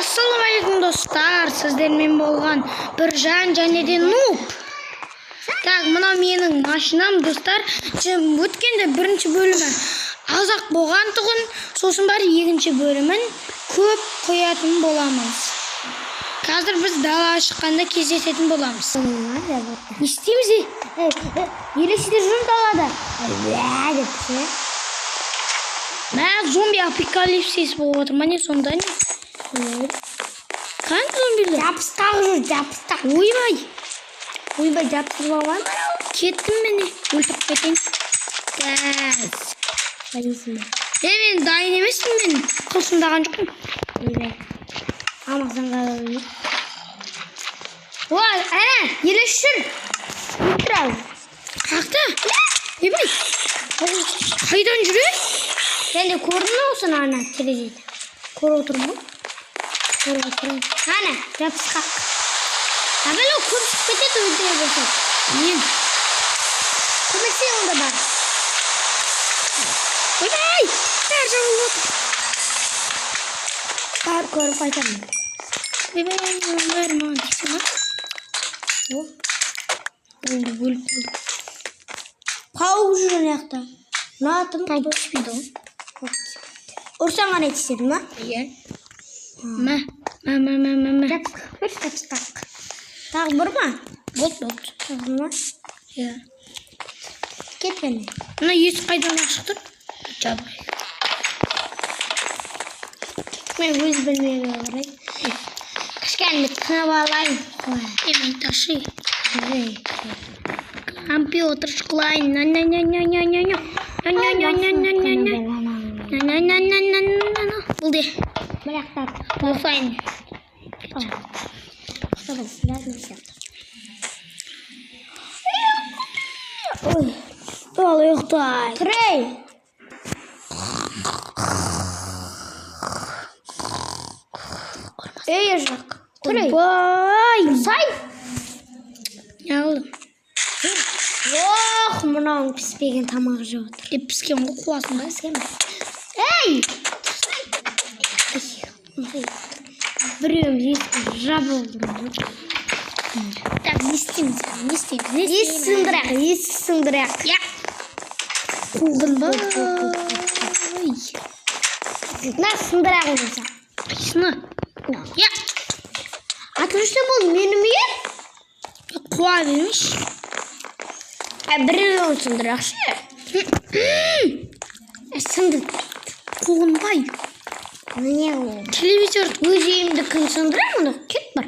Ассалаумағалейкум, достар! Сіздермен болған Біржан және де Нуб. Так, мынау менің машинам, достар. Өткенде бірінші бөлімі аз-ақ болған тұғын, сосын бар екінші бөлімін көп қоятын боламыз. Қазір біз далаға шыққанда кездесетін боламыз. Не істейміз, е? Елесіңдер жүр далада. Уә деп ше. Мә, зомби апокалипсис болып отыр ма, не сонда, не? Қандай зомбилер? Жабысқақ жүр, жабысқақ. Ойбай, Ойбай, жабыстырып алған. Кеттім міне, өлтіріп кетейін. Газ. Білесің бе? Е, мен дайын емеспін, мен қылшындаған жоқпын. Ойбай. Амақсан қалады. Ой, әне, Елес жүр. Өлтір ал. Қақта. Ойбай, қайдан жүр? Сен де көрдің бе осыны ана терезеде? Көріп отырмын ғой. Көріп отырмын. Ана, жабысқақ. Әбіл, ол көп шығып кетеді өлтіре берсең. Мен. Көмектесейін онда бар. Ойбай, бәрі жабылып отыр. Бар, көріп қайтамын. Ойбай, бәрі маған тисе ма? О, Болды, өліп қалдым. Паук жүр ана жақта. Мына атым. Паук түспейді ғой. Ұрсаң ғана тиіседі ма? Иә. Мә, мә, мә, мә, мә, мә. Жабысқақ бір, жабысқақ. Тағы бір ма? Болды, болды. Тағы бір ма? Иә. Кет кәне. Мына есік қайдан ашық тұр? Жабық. Мен өз бөлмеме барайын. Кішкене тынып алайын. Ой. Е, мен ташы. Ой. Компьютер қылайын. На на на на на на на. На на на на на на на. На на на на на на на. Болды. Бірақ та Болсайын. Чтобы связано сияқты. Ой, Ал ұйықтай. Трей. Ей, жақ. Трей. Ойбай. Сай. Не қылдың? Ох, мынауың піспеген тамақ жеп отыр. Е, піскен ғой, қуасың ба? Піскен бе? Ей! Біреуіміз есік жабылды. Так, не істейміз? Не істейміз? Не Есік істейміз? сындырақ, есік сындырақ. Я. Қуғынбай. Мына сындырақ болса. Қисыны. Я. Атып жүрсе бұл менің үйім. Қуа бермеші. Ә, біреуін сындырақшы. Сындыр. Қуғынбай. Не ол? Телевизор. Өз үйімді кім сындырар мұны? Кет бар.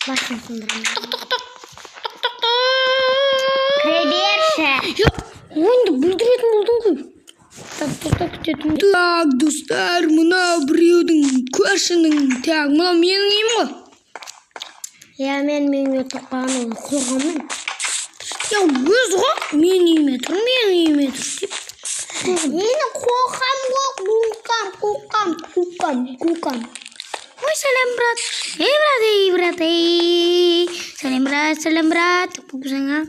Басын сындырамын. Тоқ, тоқ, тоқ. Тоқ, тоқ, тоқ. Кіре берші. Я, ойынды бүлдіретін болдың ғой. Так, тоқта, күтетін. Так, достар, мынау біреудің, көршінің, так, мынау менің үйім ғой. Я, мен үйіме тұрып қалған ол қорғанмын. Я, өз ғой, менің үйіме тұр, менің үйіме тұр деп. Мені қорқам ғой, қорқам, қорқам, қорқам, қорқам. Ой, сәлем, брат. Ей, брат, ей, брат, ей. Сәлем, брат, сәлем, брат. Бұл жаңа.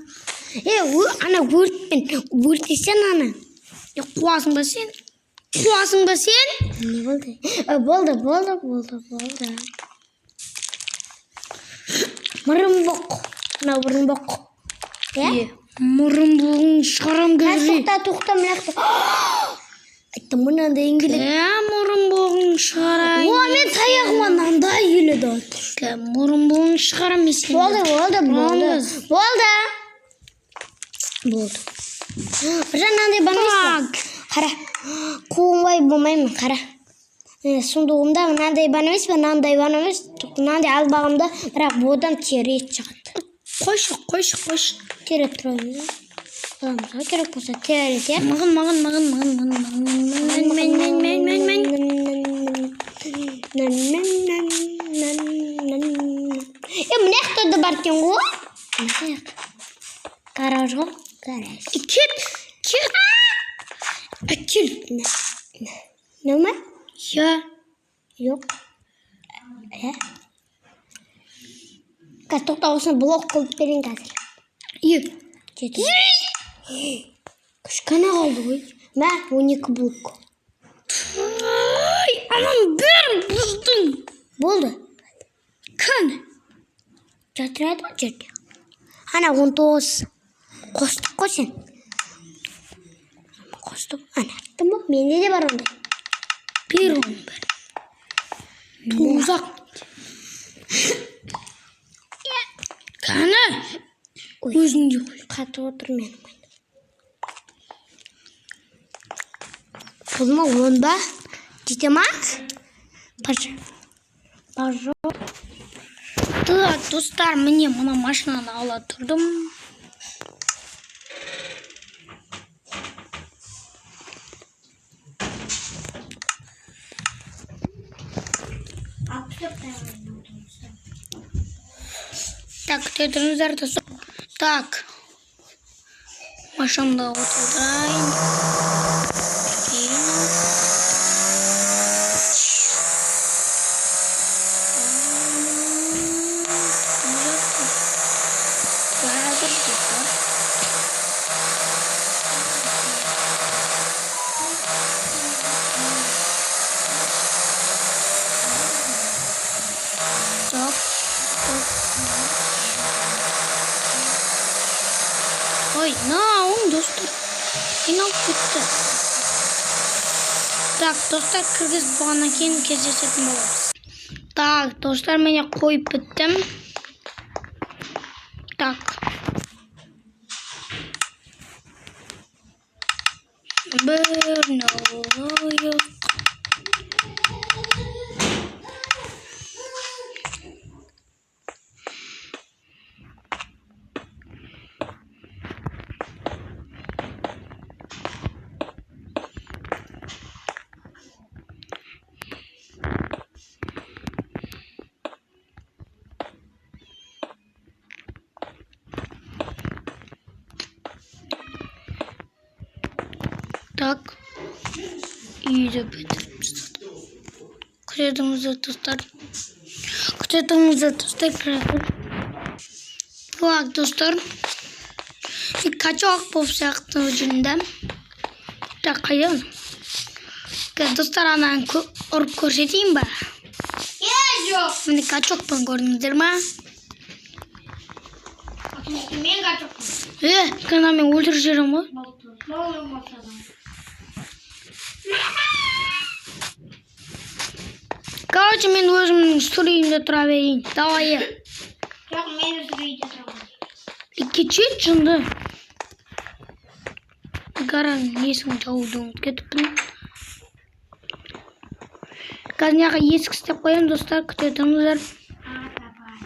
Е, ана өртпен, өртесең ана. Е, қуасың ба сен? Қуасың ба сен? Не болды? Е, болды, болды, болды, болды. Мұрынбоқ. Мынау мұрынбоқ. Иә? Е, мұрынбоғың шығарам Қазір қазір. Тоқта, тоқта, мына жақта. Айттым, мынандай келеді. Е, мұрынбоғың шығарайын. О, мен таяғыма мынандай келеді. Е, мұрынбоғың шығарам мен сені. Болды, болды, болды. Молдыз. Болды. Болды. Біржан, мынандай бар емес пе? Так. Қара. Қуынбай болмаймын, қара. Сундуғымда мынандай бар емес пе? Мынандай бар емес. Мынандай албағымда, бірақ одан тері ет шығады. Қойшы, қойшы, қойшы. Тері тұрамыз. Аламыз керек болса тері тер. Маған, маған, маған, маған, маған, маған, мен, мен, мен, мен, мен. Е, мына жақта да бар екен ғой. Мына жақ. Гараж ғой. Гараж. Е, кет, кет. Әкел. Не ма? Я. Жоқ. Е? Қазір тоқта, осыны блок қылып берейін қазір. Е, Жеті. Кішкене қалды ғой. Мә, 12 блок. Ананың бәрін бұздың. Болды. Кәне? Жатырады ғой жерде. Ана 19. Қостық қой сен. Қостық. Ана аттым ба? Менде де бар ондай. Бер оның бәрін. Тозақ. Кәне? Ой. Өзің де қой. Қатып отыр менің мойным. Бұл ма, 10 ба? Жете ма? Пожалуйста. Так, достар, міне, мына машинаны ала тұрдым. Так, күте тұрыңыздар, достар. Так. Машинамды отырайын. Кейін. Қазір, достар. Так, так. Ой, мынауың, достар. Айналып кетті. Так, достар, кіргізіп болғаннан кейін кездесетін боламыз. Так, достар, міне, қойып біттім. Так. Бір алайық. Так. Үйді бітіріп тастадық. Күте тұрыңыздар, достар. Күте тұрыңыздар, достар. Қазір. Так, достар. Bir качок болып сияқты жүрмін да. Так, қайда оның? Қазір, достар, ананы ұрып көрсетейін ба? Жоқ. Міне, качокпын, көрдіңіздер ма? Мен качокпын. Е, кана мен өлтіріп жіберемін ғой. Болды. Короче, мен өзімнің сұр үйімде тұра берейін. Давай. Е. Жоқ, мен өз үйде тұрамын. Кетші, жынды. Гараның есігін жабуды ұмытып кетіппін. Қазір мына жаққа есік істеп қоямын, достар, күте тұрыңыздар. А, давай.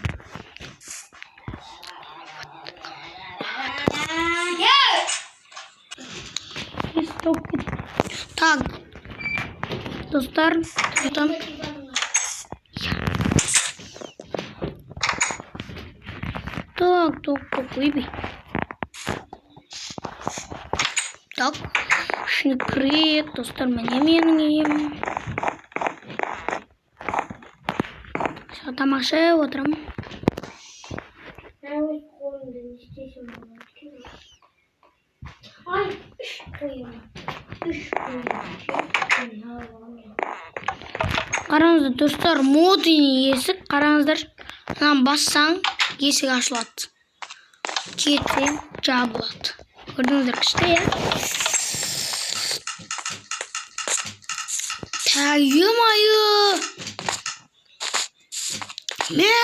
Есік жауып кет. Так. Достар, там. Так, так, так, ойбай. Так, ішіне кірейік, достар, міне менің үйім. Всё, тамақ ішіп отырамын. Мен өз қолымды не істесем болады екен? Ай, үш қоямын. Үш қоямын. Қараңыздар, достар, модный есік, қараңыздар. Мынаны бассаң, есік ашылады. Кетсең, жабылады. Көрдіңіздер, күшті, иә? Так, ё-моё! Мә,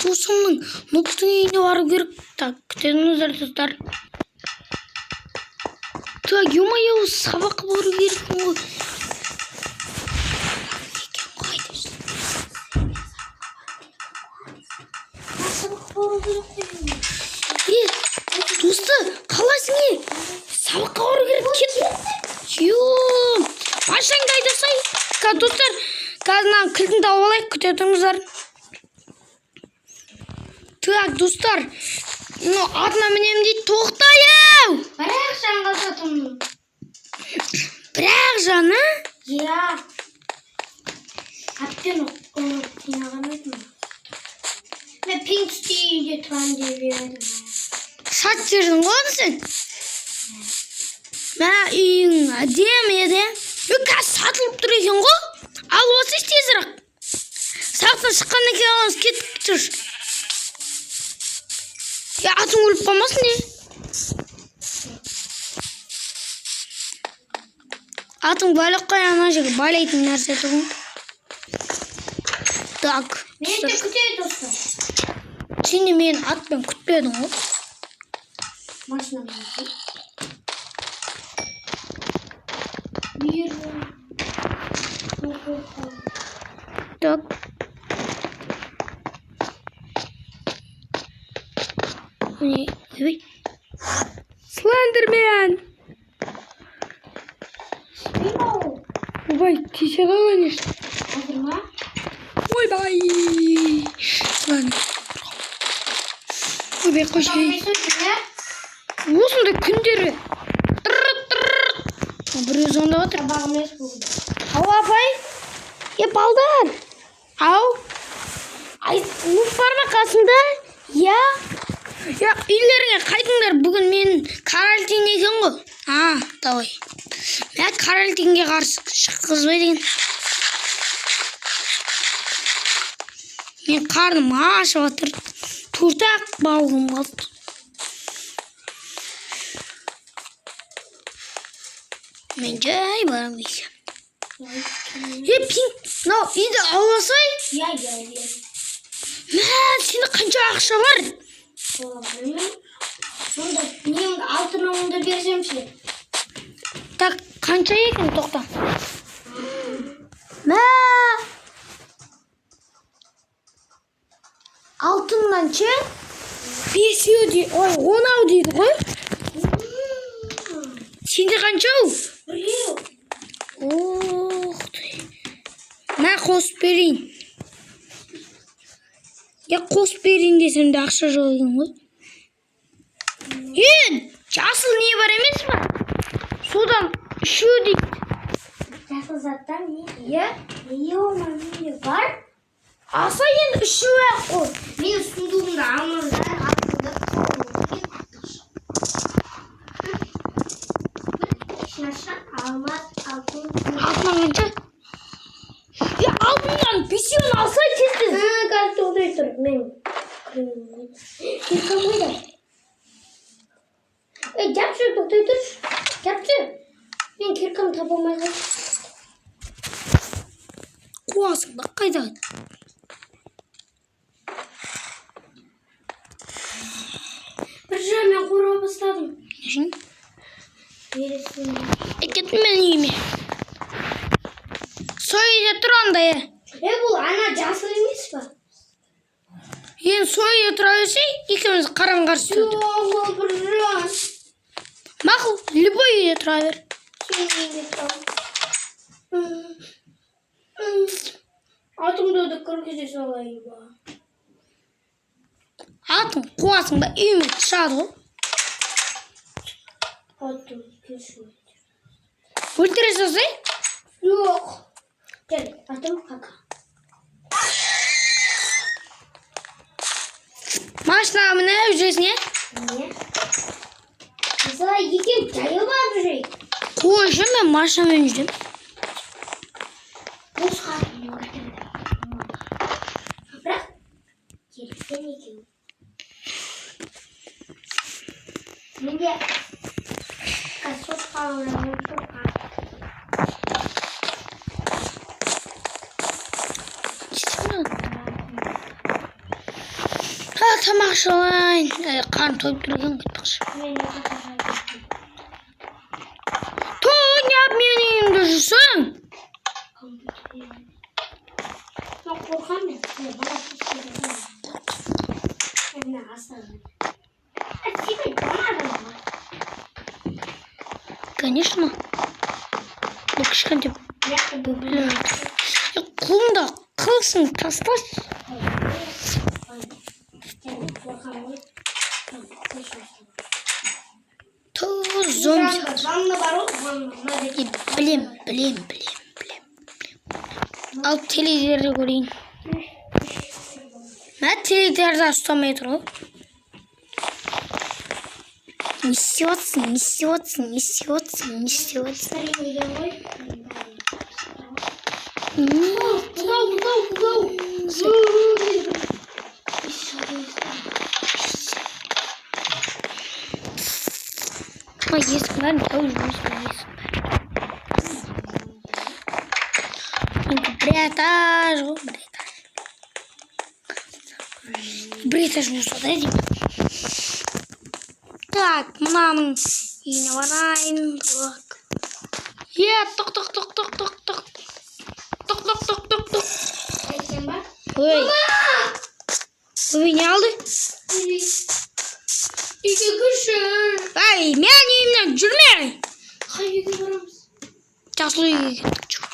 досымның, Нубтың үйіне бару керек. Так, күтіңіздер, достар. Так, ё-моё, сабаққа бару керек ғой. Екен ғой деп. Сабаққа бару керек қой. Е, досты, қалайсың, е? Сабаққа бару керек, кет. Ё, машинаңды айдасай. Қазір, достар, қазір мынаның кілтін тауып алайық, күте тұрыңыздар. Так, достар, мынау атына мінемін дейді, тоқтай, ау! Бірақ жанға жатырмын. Бірақ жаны? Иә. Әбден қинаған едім. Мен Пинксте үйде тұрамын деп едім. Сат жердің ғой сен. Мә, үйің әдемі еді. Е, қазір сатылып тұр екен ғой. Алып алсайшы. аламыз, кет тұр. Е, атың өліп қалмасын не? Атың байлап қой, ана жерге байлайтын нәрсе тұғын. Так. Мені де күтеді, достар. Сен де мені атпен күтпедің ғой. Машинамен. Bir. Так. Міне, ойбай. Слендермен! Ойбай, тисе ғой, конечно. Hazır mı? Ойбай! Слендер. Ойбай, қойшы. Осындай күндері. Тырр-тырр. Біреу звондап отыр. Сабақ емес бүгін. Ау, апай. Е, балдар. Ау. Ай, нуп бар ма қасында? Я. Я, үйлеріңе қайтыңдар. Бүгін мен карантин екен ғой. А, давай. Мә, карантинге қарсы шыққызбай деген. Мен қарным ашып жатыр. Төрт-ақ балғым қалды. Мен жай барамын үйге. Е, пинг, мынау үйді аласай? Я, я, я. Мә, сенде қанша ақша бар? Білмеймін. Сонда менің алтынымды берсем ше. Так, қанша екен, тоқта. Мә! Алтыннан ше? Бесеу де, ой, онау дейді ғой. Сенде қанша ау? Біреу. Ох ты. Мә, қосып берейін. Я қосып берейін десем де ақша жоқ екен ғой. Е, жасыл не бар емес па? Содан үшеу дейді. Жасыл заттан не? Иә? Не ол менде бар? Аса енді үшеу-ақ қой. Менің сундугымда алмаздар, алтындар, шаша, алмаз, алтын. Алтыннан қанша? Е, алтыннан бесеуін алсай тез-тез. Қазір тоқтай тұр. Мен киркам қайда? Ей, жапшы, тоқтай тұршы. Жапшы. Мен киркам таба алмай қалдым. Қуасың ба, қайда? Бір жан мен қорға бастадым. Не үшін? Бересің. Е, кеттім мен үйіме. Сол үйде тұр андай, е. Е, бұл ана жасыл емес па? Енді сол үйде тұра берсей, екеуміз қарама-қарсы Жоқ, тұрдық. ол бір жан. Мақұл, любой үйде тұра бер. Сен үйінде тұрамын. Атымды да кіргізе салайын ба? Атың қуасың ба, үйіме шығады ғой. Атым кешір. Өлтіре салсай? Жоқ. Кел, атым кака. Машинаға мініп жүресің, е? Не? Мысалы, екеу жаяу барып жүрейік. Қойшы, мен машинамен жүремін. Босқа Бірақ келіскен екеу. Менде кроссовка алып шошқа. Ха, тамақ ішіп алайын. Ә, қарным тойып тұр екен ғой, айтпақшы. Мен Той, неғып менің үйімде жүрсің? Мен қорқамын мен. Мен бала Мен асырмын. Типа бана. Конечно. Бұл кішкентай бөпелер жатыр. Е, қолыңда қылышын тасташы. Қорқамын ғой. Ту, зомби. Ванна бар ғой, ванна. Мына Е, жерде. білем, білем, білем, білем. Ал теледидарды көрейін. Мә, теледидарда ұстамай тұр ғой. Не істеп жатсың, не істеп жатсың, не істеп жатсың, не істеп жатсың? Деген ғой. Не Бұзау, бұзау, бұзау. Мына есіктің бәрін жауып жүрміз, мына есіктің бәрін. Енді бір этаж ғой, бір этаж. Бір этаж болса да деймін. Так, мынаның үйіне барайын. Так. Е, тоқ, тоқ, тоқ, тоқ, тоқ, тоқ. Тоқ, тоқ, тоқ, тоқ, тоқ. Айтсам ба? Ой. Ой, не алды? Үйге кірші. Ай, мен үйімнен жүрме. Қай үйге барамыз? Жасыл үйге кеттік, жүр.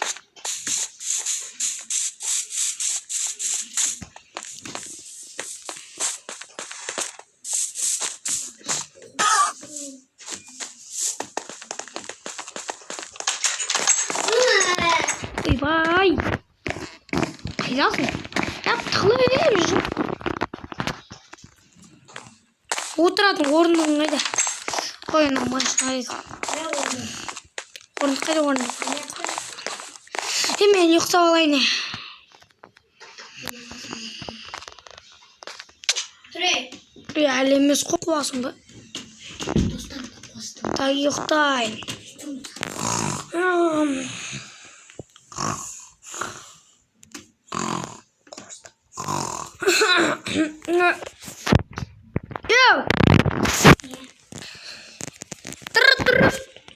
Ойбай. Қайдасың? Я, тығыла бер, жүр. Отыратын орындығың қайда? Қой, анау машина қайда? Орындық қайда, орындық? Е, мен ұйықтап алайын. Е. Түрей. Е, әлі емес қой, қуасың ба? Достарымды қостым. Так, ұйықтайын. Ам. Йоу! Тұр, тұр.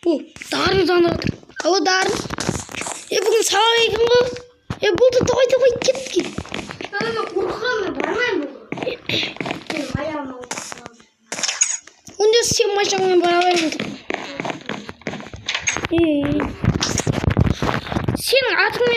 О, Дарын звондап отыр. Алло, Дарын. Е, бүгін сабақ екен ғой. Е, болды, давай, давай, кет, кет. Мен қорқамын, бармаймын бүгін. Мен аяғым ауырып қалды. Онда сен машинаңмен бара беремін. Е, сенің атыңмен.